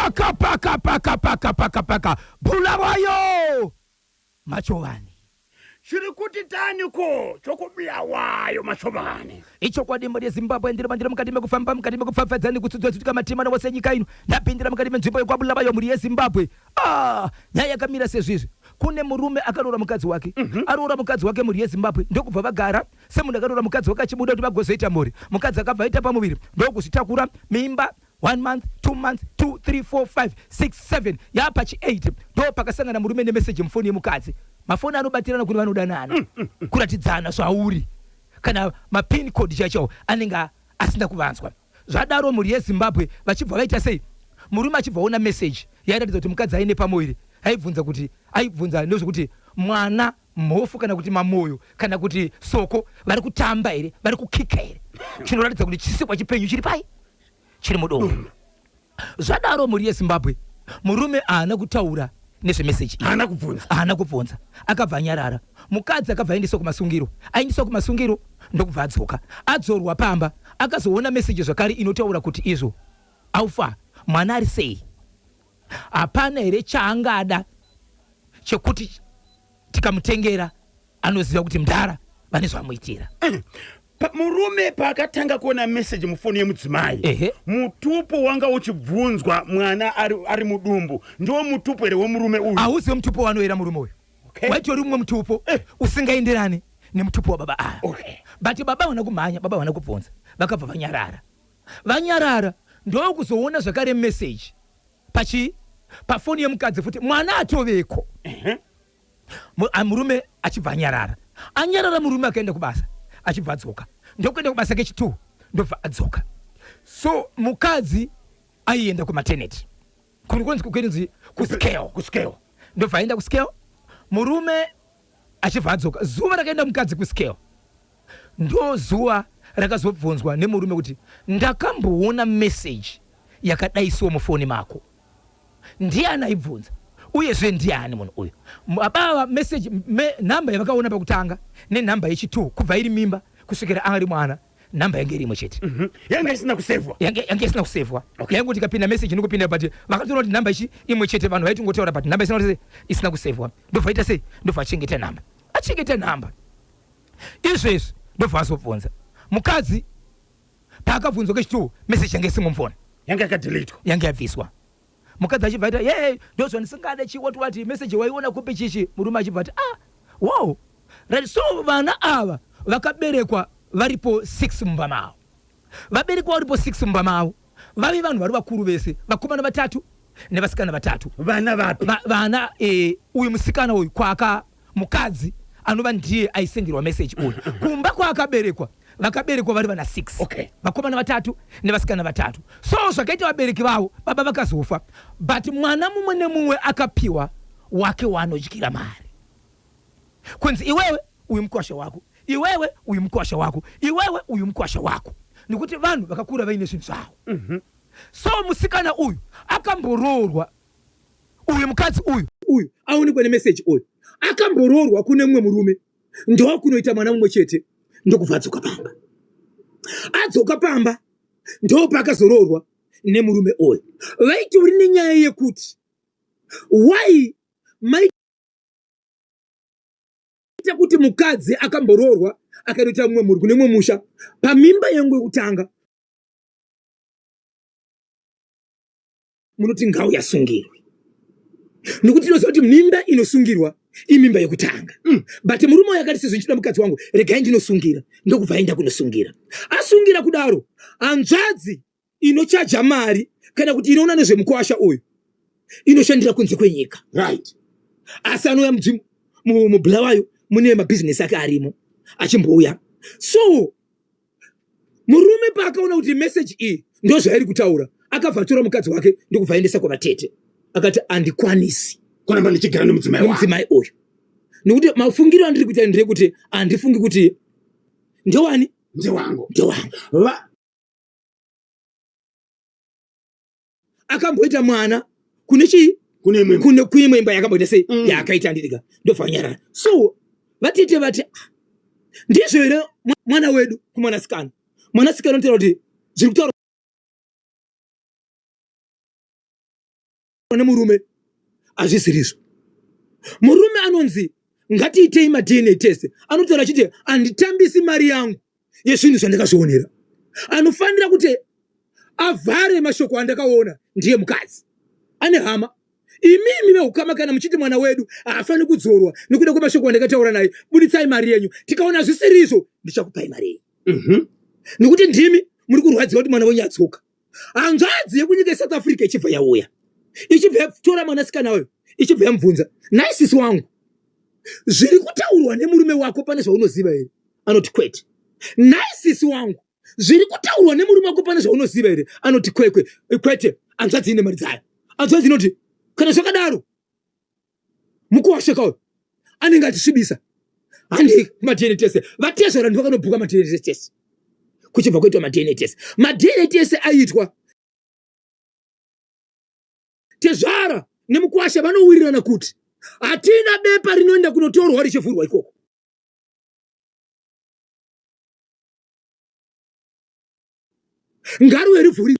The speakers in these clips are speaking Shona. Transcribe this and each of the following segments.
Paka paka paka paka paka paka Bulawayo Machovani. Chiri kuti tani ko chokubulawayo Machovani. Ichokwadi mhuri yeZimbabwe ndiri mandiri mukati mekufamba mukati mekupfapfadza nekutsudzwa matima wose nyika ino ndapindira mukati menzvimbo yekwaBulawayo mhuri yeZimbabwe ah nyaya yakamira sezvizvi kune murume akaroora mukadzi wake mm -hmm. aroora mukadzi wake mhuri yeZimbabwe ndokubva vagara semunhu akaroora mukadzi wake achibuda kuti vagozoita mhuri mukadzi akabva aita pamuviri ndokuzvitakura mimba 1 month 2 months 2 3 4 5 6 7 yapachi 8 ndo pakasangana murume nemeseji mufoni yemukadzi mafoni anobatirana kune vanodanana mm, mm, mm. kuratidzana zvauri kana mapin code chaichawo anenge asina kuvanzwa zvadaro mhuri yezimbabwe vachibva vaita sei murume achibva ona meseji yairatidza kuti mukadzi aine pamuviri aibvunza kuti aibvunza nezvekuti mwana mhofu kana kuti mamoyo kana kuti soko vari kutamba here vari kukika here chinoratidza kuti chisikwa chipenyu chiri pai chiri mudumbu zvadaro mhuri yezimbabwe murume haana kutaura nezvemeseji haana kubvunza haana kubvunza akabva anyarara mukadzi akabva aendeswa kumasungiro aendeswa kumasungiro ndokubva adzoka adzorwa pamba akazoona meseji zvakare inotaura kuti izvo aufa mwana ari sei hapana here chaangada chekuti tikamutengera anoziva kuti mdara vane zvamuitira eh, murume paakatanga kuona meseji mufoni yemudzimai mutupo wanga uchibvunzwa mwana ari, ari mudumbu ndiwo mutupo here wemurume uyu hauzive mutupo wanoera murume uyu okay. waitori mumwe mutupo eh. usingaenderani nemutupo wababa ava okay. but baba havana kumhanya baba havana kubvunza vakabva vanyarara vanyarara ndokuzoona zvakare meseji pachii pafoni yemukadzi futi mwana atoveko murume achibva anyarara anyarara murume akaenda kubasa achibva adzoka ndokuenda kubasa kechi2 ndobva adzoka so mukadzi aienda kumaternity kuri kunzi kuinzi kuscale kuscale ndobva aenda kuscale murume achibva adzoka zuva rakaenda mukadzi kuscale ndo zuva rakazobvunzwa nemurume kuti ndakamboona message yakadai so mufoni mako ndiani aibvunza uyezve ndiani munhu uyu baba message me, nhamba yavakaona pakutanga nenhamba yechi2 kubva iri mimba kusvikira ari mwana nhamba yange iri imwe chete mm -hmm. yange isina kusevhwa yange isina kusevhwa okay. yaingoti ikapinda message inokupinda but vakatoona kuti nhamba ichi imwe chete vanhu vaitingotaura but nhamba isina isina kusevhwa ndobva ita sei ndobva achengeta nhamba achengeta nhamba izvezvi ndobva azobvunza mukadzi paakabvunzwa kechitu message yange isimo mufoni yange yakadeletwa yange yabviswa mukadzi achibva aita ye ndozvandisingade chi wati wati message waiona kupi chichi murume achibva ati ah wow right so vana ava vakaberekwa varipo 6 mumba mavo vaberekwa varipo 6 mumba mavo vave vanhu vari vakuru vese vakomana vatatu nevasikana vatatu vana vapi Va, vana e, uyu musikana uyu kwaka mukadzi anova ndiye aisenderwa message uyu kumba kwaakaberekwa vakaberekwa vari vana 6 okay. vakomana vatatu nevasikana vatatu so zvakaita vabereki vavo baba vakazofa but mwana mumwe nemumwe akapiwa wake waanodyira mari kunzi iwewe uyu mukwasha wako iwewe uyu mukwasha wako iwewe uyu mukwasha wako nekuti vanhu vakakura vaine zvinhu zvavo mm -hmm. so musikana uyu akamboroorwa uyu mukadzi uyu uyu aonekwa nemeseji uyu akamboroorwa kune mumwe murume ndokunoita mwana mumwe chete ndokubva adzoka pamba adzoka pamba ndopaakazoroorwa nemurume uyu vaitori nenyaya yekuti why maita kuti mukadzi akamboroorwa akanoita mumwe mhuri kune mumwe musha pamimba yangu yekutanga munoti ngau yasungirwe nokuti tinoziva kuti mimba inosungirwa imimba yekutanga mm. But murume uyo akati sezvo ndichida mukadzi wangu regai ndinosungira ndokubva aenda kunosungira asungira kudaro hanzvadzi inochaja mari kana kuti inoona nezvemukwasha uyu inoshandira kunze kwenyika right asi anouya mubulawayo mune mabhizinesi ake arimo achimbouya so murume paakaona kuti message iyi ndozvairi kutaura akabva atora mukadzi wake ndokubva aendesa kwavatete akati andikwanisi kuramba ndichigara nemudzimai uyu nekuti mafungiro andiri kuita nderekuti handifungi kuti ndewani ndewangu ndewangu akamboita mwana kune chii kune imwe kune kuimwe imba yakamboita sei mm. yaakaita andirika ndobva so vatete vati ah, ndizvo here mwana wedu kumwanasikana mwanasikana anotaura kuti zviri kutaura kutaurwa nemurume hazvisirizvo. Murume anonzi ngatiitei maDNA test, anotaura achiti handitambisi mari yangu yezvinhu zvandakazvionera. Anofanira kuti avhare mashoko andakaona ndiye mukadzi ane hama. Imimi veukama kana muchiti mwana wedu haafaniri kudzorwa nekuda kwemashoko andakataura naye, buditsai mari yenyu. Tikaona zvisirizvo ndichakupai mari yenyu. Nekuti ndimi muri kurwadziwa kuti mwana wenyu adzoka. Hanzvadzi yekunyika yeSouth Africa ichibva yauya, ichibva yatora mwanasikana uyo, ichibva yamubvunza, nhai sisi wangu, zviri kutaurwa nemurume wako pane zvaunoziva here? Anoti kwete. Nhai sisi wangu, zviri kutaurwa nemurume wako pane zvaunoziva here? Anoti kwekwe, kwete. Hanzvadzi ine mari dzayo. Hanzvadzi inoti kana zvakadaro mukuwasheka uyu anenge achisvibisa, handei kumaDNA test. Vatezvara ndivo vakanobhuka maDNA test, kuchibva kuitwa maDNA test. MaDNA test aiitwa, tezvara nemukwasha vanowirirana kuti hatina bepa rinoenda kunotorwa richivhurwa ikoko. Ngaruve rivhuri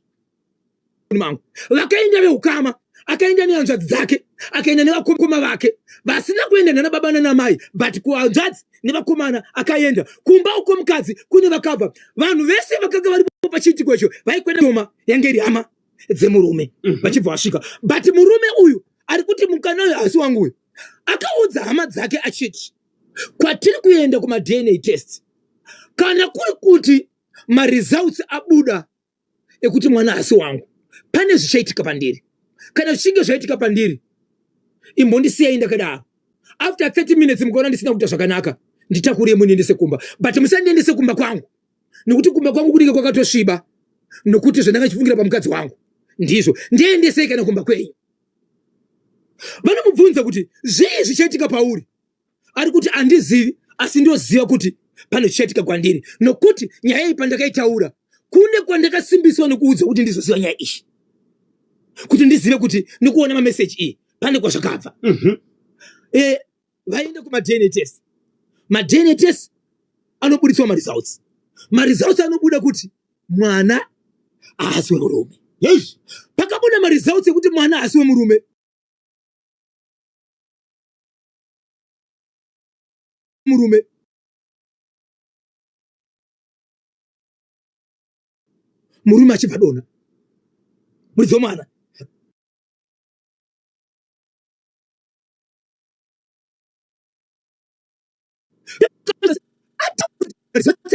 mangu. Vakaenda veukama, akaenda nehanzvadzi dzake, akaenda nevakoma vake vasina kuenda nana baba nana mai, but kuhanzvadzi nevakomana akaenda kumba uko mukadzi kune vakabva. Vanhu vese vakanga varipo pachiitiko icho vaikwenda toma yange iri hama dzemurume vachibva vasvika. But murume uyu ari kuti mukana uyu hasi wangu uyu, akaudza hama dzake achiti kwatiri kuenda kumaDNA test, kana kuri kuti maresults abuda ekuti mwana hasi wangu, pane zvichaitika pandiri. Kana zvichinge zvaitika pandiri, imbondisiyai ndakadaro. After 30 minutes mukaona ndisina kuita zvakanaka, nditakurei mundiendese kumba, but musandiendese kumba kwangu, nekuti kumba kwangu kunenge kwakatosviba, nokuti zvandanga chifungira pamukadzi wangu ndizvo. Ndiendesei kana kumba kwenyu. Vanomubvunza kuti zvii zvichaitika pauri? Ari kuti handizivi, asi ndoziva kuti pane zvichaitika kwandiri, nokuti nyaya iyi pandakaitaura kune kwandakasimbiswa nekuudzwa kuti ndizoziva nyaya iyi, kuti ndizive kuti ndikuona mameseji iyi pane kwazvakabva. Vaenda kumaDNA test. MaDNA test anoburitswa maresults. Maresults anobuda kuti mwana haasi wemurume. Yes. Pakabuda maresults ekuti mwana haasi wemurume, murume achibva dona muridzi wemwana.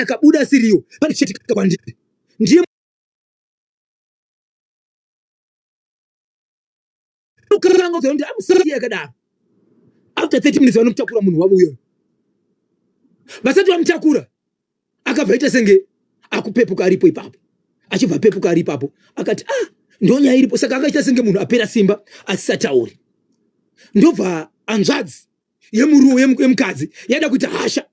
Akabuda asiriwo, pane chichiitika kwandiri, ndiye ukanga kuti amusiye akadaro. After 30 minutes vanomutakura munhu wavo uyoyo. Vasati vamutakura akabva aita senge akupepuka aripo ipapo, achibva apepuka ari ipapo akati ah, ndonyaya iripo. Saka akaita senge munhu apera simba asisatauri. Ndobva hanzvadzi yemurume yemukadzi yada kuita hasha,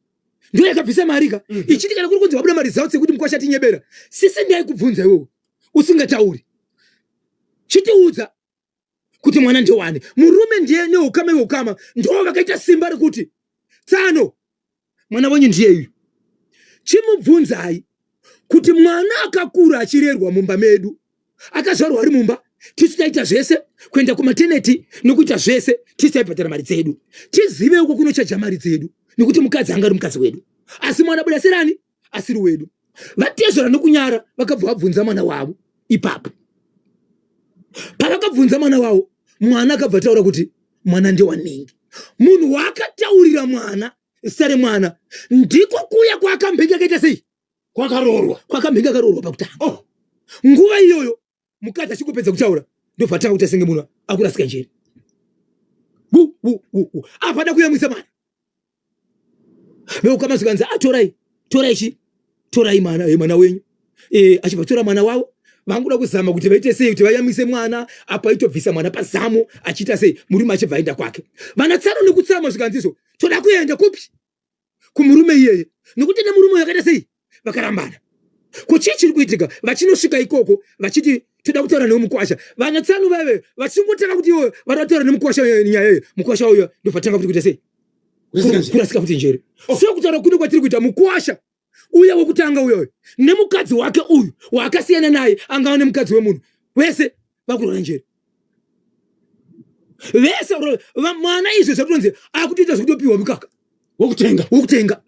ndo yakabvisa mari ka, ichiti kana kuri kunzi wabuda maresults ekuti mukwasha tinyebera, sisi ndaikubvunza iwewe usingatauri, chitiudza kuti mwana ndewani. Murume ndiye neukama veukama ndo vakaita simba rekuti tsano mwana wenyu ndiyeyu, chimubvunzai kuti mwana akakura achirerwa mumba medu, akazvarwa ari mumba, tisu taita zvese kuenda kumateneti nokuita zvese, tisu taibhadhara mari dzedu, tizive uko kunochaja mari dzedu, nekuti mukadzi anga ari mukadzi wedu, asi mwana buda serani asiri wedu. Vatezvara nokunyara vakabva vabvunza mwana wavo ipapo. Pavakabvunza mwana wavo, mwana akabva taura kuti mwana ndewaningi. Munhu waakataurira mwana zita remwana ndiko kuya kwaakambenge akaita sei, kwakaroorwa, kwakambenge akaroorwa pakutanga. Nguva iyoyo mukadzi achingopedza kutaura ndobva atanga kuita senge munhu akurasika njere. Apa ada kuyamwisa mwana. Veukama zvikanzi atorai, torai chi, torai mwana, mwana wenyu. Achibva tora mwana wavo, vanguda kuzama kuti vaite sei kuti vayamwise mwana, apo aitobvisa mwana pazamu achiita sei, murume achibva aenda kwake. Vana tsano nekutsama zvikanzi izvo, toda kuenda kupi? Kumurume iyeye, nekuti nemurume uyu akaita sei, vakarambana. Ko chii chiri kuitika? Vachinosvika ikoko vachiti toda kutaura nemukwasha, vana tsano vaive vachingotanga kuti iwe vada kutaura nemukwasha nyaya iyo, mukwasha uyo ndobva tanga kuti kuita sei, kurasika kuti njere. So kutaura kune kwatiri kuita, mukwasha uya wekutanga uyoyo nemukadzi wake uyu waakasiyana naye, angava nemukadzi wemunhu wese vakurwara njere. Vese mwana izvo zvakutonzi akutoita zvekutopiwa mukaka Wokutenga. Wokutenga.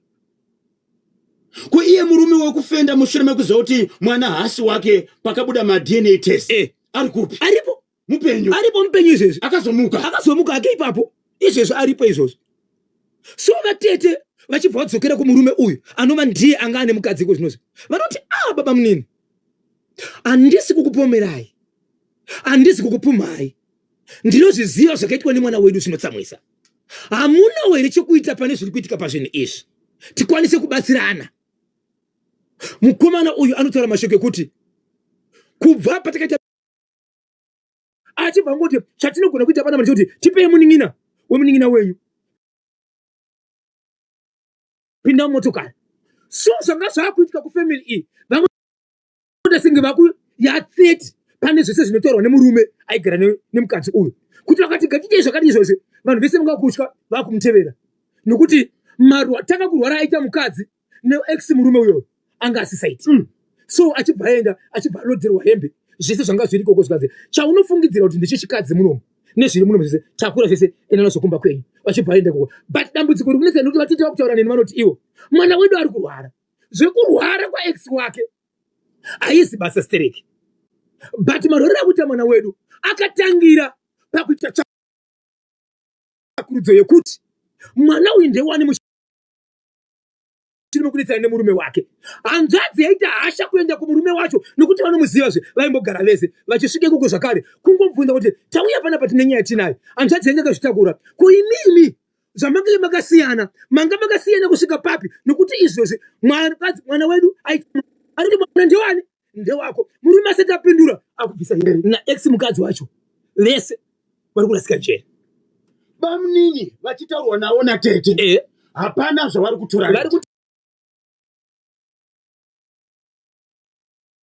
Ko iye murume wekufenda mushure mekuziva kuti mwana haasi wake pakabuda maDNA test ari kupi? Aripo. Mupenyu? Aripo, mupenyu izvezvi. Akazomuka? Akazomuka ake ipapo izvezvi, aripo izvozvo. So vatete vachibva vadzokera kumurume uyu anova ndiye anga ane mukadzi iko zvinozvi, vanoti, "A baba munini, handisi kukupomerai, handisi kukupumhai. Ndinozviziva zvakaitwa nemwana wedu zvinotsamwisa. Hamunawo here chekuita pane zviri kuitika pazvinhu izvi, tikwanise kubatsirana?" Mukomana uyu anotaura mashoko ekuti kubva patakaita, achibva ngoti, "Chatinogona kuita pana ndechekuti tipei munin'ina wemunin'ina wenyu, pinda mumotokari." So zvanga zvaakuitika kufamily iyi, vamwe senge vaku ya30 pane zvese zvinotaurwa nemurume aigara nemukadzi uyu, kuti vakati ngatiitei zvakati izvozvi, vanhu vese vanga kutya vakumutevera, nokuti tanga kurwara aita mukadzi neex murume uyoyo anga asisaiti. So achibva aenda, achibva alodherwa hembe, zvese zvanga zviri ikoko, zvikanzi, "Chaunofungidzira kuti ndechechikadzi munomu nezviri munomu zvese, takura zvese, enda nazvo kumba kwenyu." Vachibva aenda ikoko. But dambudziko rikunetsa nekuti vatete vakutaura neni, vanoti ivo mwana wedu ari kurwara. Zvekurwara kwaex wake haizi basa stereki, but marwariro akuita mwana wedu akatangira pakuita tsvakurudzo yekuti mwana uyu ndewani muchiri mukunetsana nemurume wake. Hanzvadzi yaita hasha kuenda kumurume wacho nokuti vanomuzivazve, vaimbogara vese. Vachisvika ikoko zvakare, kungobvunza kuti, "Tauya panapa, tine nyaya tinayo." Hanzvadzi yange akazvitakura, "Ko imimi zvamange makasiyana, manga makasiyana kusvika papi? Nokuti izvozvi mwana wedu ari kuti mwana ndewani, ndewako." Murume asati apindura, akubvisa hembe naex mukadzi wacho. Vese vari kurasika njere. Bamunini vachitaurwa navo natete, hapana zvavari kutora. Vari kuti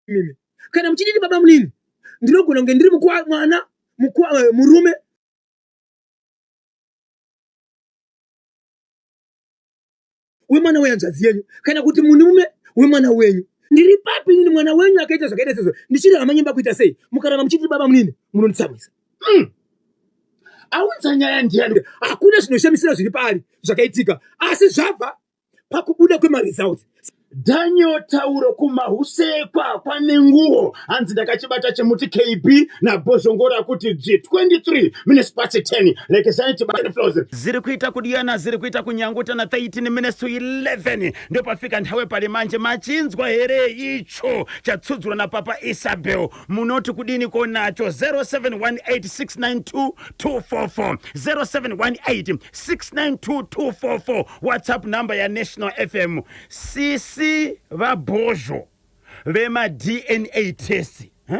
mimi, kana muchidini baba munini, ndinogona kunge ndiri mwana murume wemwana wehanzvadzi yenyu, kana kuti murume wemwana wenyu. Ndiri papi inini mwana wenyu akaita zvakaita sezvo ndichiri hama nyemba kuita sei? Mukaramba muchiti baba munini, munonditsamwisa. Aunza nyaya ndiani? Hakuna zvinoshamisira zviri paari zvakaitika, asi zvabva pakubuda kwemaresults. Daniel Tauro kumahusekwa kwane nguo, hanzi ndakachibata chemuti KB nabhozhongora kuti dzvi 23 minutes past 10. Lekezani tibate flows ziri kuita kudiyana, ziri kuita kunyanguta na 13 minutes to 11. Ndopafika nthawe pali manje. Machinzwa here icho chatsudzurwa napapa Isabel? Munoti kudini ko nacho? 0718692244, 0718692244, WhatsApp number yaNational FM. Sisi vabhozho vemaDNA test, huh?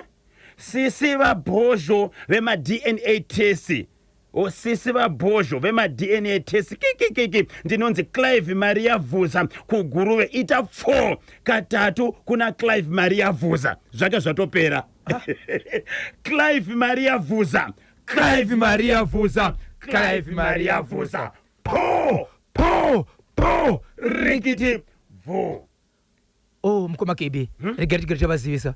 Sisi vabhozho vemaDNA test, o sisi vabhozho vemaDNA test, kikikiki, ndinonzi Clive Maria Vhuza kuGuruve. Ita 4 katatu kuna Clive Maria Vhuza, zvake zvatopera. Clive Maria Vhuza, Clive Maria Vhuza, Clive Maria Vhuza. Po po po, rikiti bvu. Oh, mukoma KB, regai tigere tavazivisa.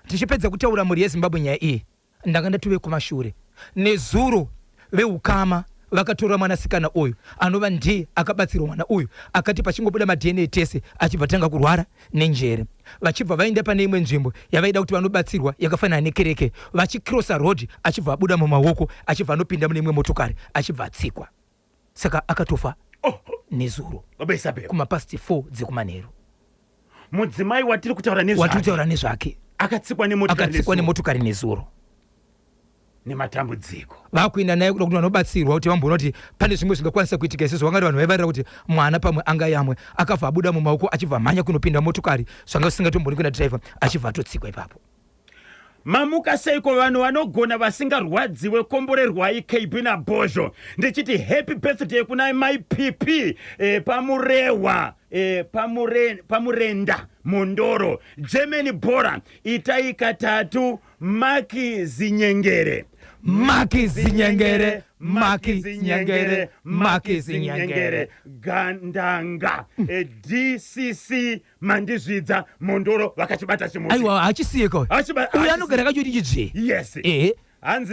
Tichipedza kutaura mhuri yeZimbabwe nyaya iyi, ndanga ndatove kumashure. Nezuro veukama vakatora mwanasikana uyu anova ndiye akabatsirwa mwana uyu, akati pachingobuda maDNA tese achibva tanga kurwara nenjere. Vachibva vaenda pane imwe nzvimbo yavaida kuti vanobatsirwa yakafanana nekereke. Vachikrosa road, achibva abuda mumaoko, achibva anopinda mune imwe motokari, achibva atsikwa, saka akatofa nezuro Baba Isabel, kumapast 4 dzekumanheru. Mudzimai watiri kutaura watiri nezvake kutaura nezvake akatsikwa nemotokari akatsikwa nezuro. Nemotokari nezuro. Nematambudziko. Vakuenda naye kuda kuti vanobatsirwa, kuti vamboona kuti pane zvimwe zvingakwanisa kuitika isizvo. Vangati vanhu vaivarira kuti mwana pamwe angayamwe. Akabva abuda mumaoko, achibva mhanya kunopinda motokari, zvanga zvisingatomboni kuenda dhiraivha, achibva atotsikwa ipapo. Mamuka seiko vanhu vanogona vasingarwadziwe? Komborerwai KB nabhozho. Ndichiti happy birthday kuna mai PP pamurehwa pamurenda Mondoro Germany. Bhora itai katatu, Maki Zinyengere. Maki Zinyengere, Maki Zinyengere, Maki Zinyengere. Gandanga DCC Mandizvidza Mondoro vakachibata chimuti. Aiwa, hachisiyeka. Uyu anogara akachoti chidzvee. Yes. Ehe. Hanzi